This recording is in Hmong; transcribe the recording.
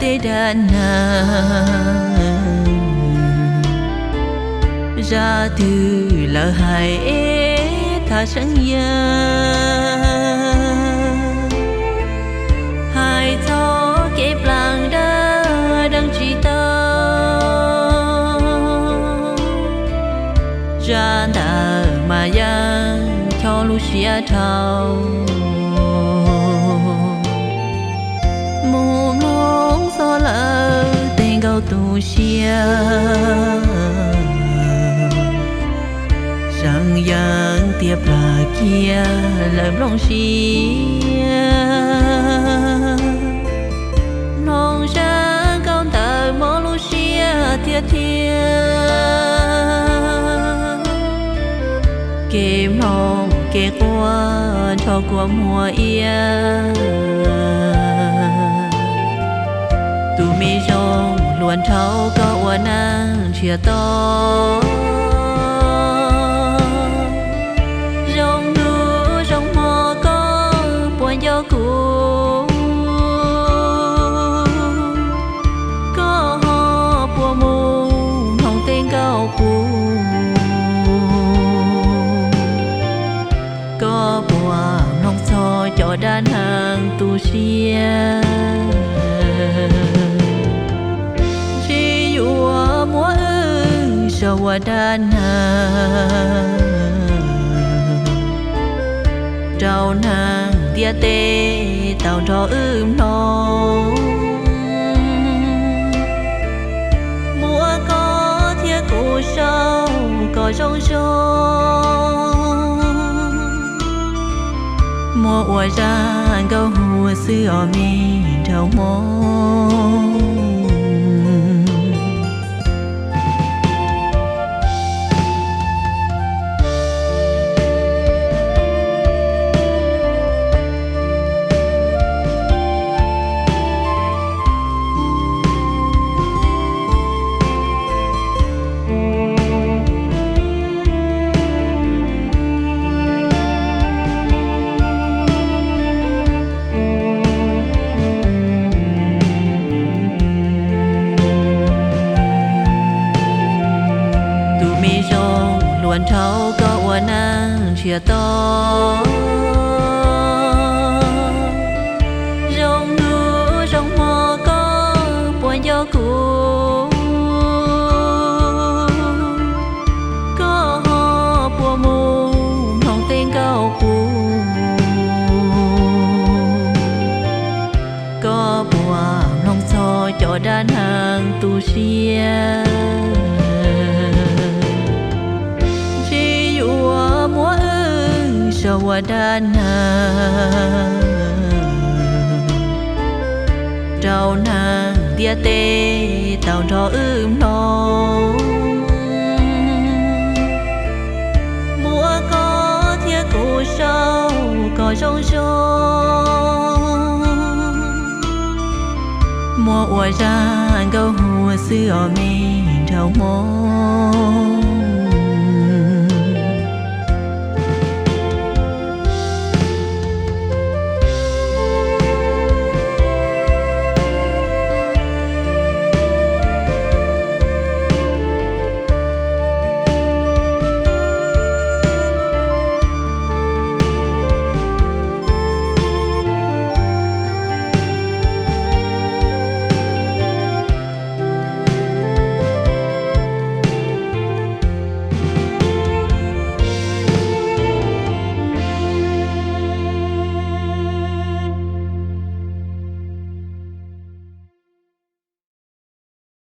tej dab neeg. Zaj twg lawv hais es thaj seeb yawg, hais txog kev plaag dab deeg tsis tau. Zaj ntawd mas yeej chob lub siab dhau. Mus mloog txog lawv tej nkauj tu siab, seeb yeej tiaj plag kiag lawv nplooj siab. Mloog zaj nkauj ntawd mob lub siab tiag tiag. Kev mloog kev quaj nrho kua muag iab. Tus me zoo hluas nraug koj ua neej nrhiav tau. Zoo hnub zoo hmo koj puas nco kuv? Koj ho puas mus mloog tej nkauj qub? Koj puas mloog txog cov dab neeg tu siab? Tsis yuav muab wb sau ua dab neeg rau neeg ntiaj teb tau nrog wb mloog. Muab koj thiab kuv sau kom zoo zoo, muab ua zaj nkauj hu xwb os me nraug Hmoob. Tus me zoo hluas nraug koj ua neej nrhiav tau. Zoo hnub zoo hmo koj puas nco kuv? Koj ho puas mus mloog tej nkauj qub? Koj puas mloog txog cov dab neeg tu siab? Tsis yuav muab wb sau ua dab neeg rau neeg ntiaj teb tau nrog wb mloog. Muab koj thiab kuv sau kom zoo zoo, muab ua zaj nkauj hu xwb os me nraug Hmoob.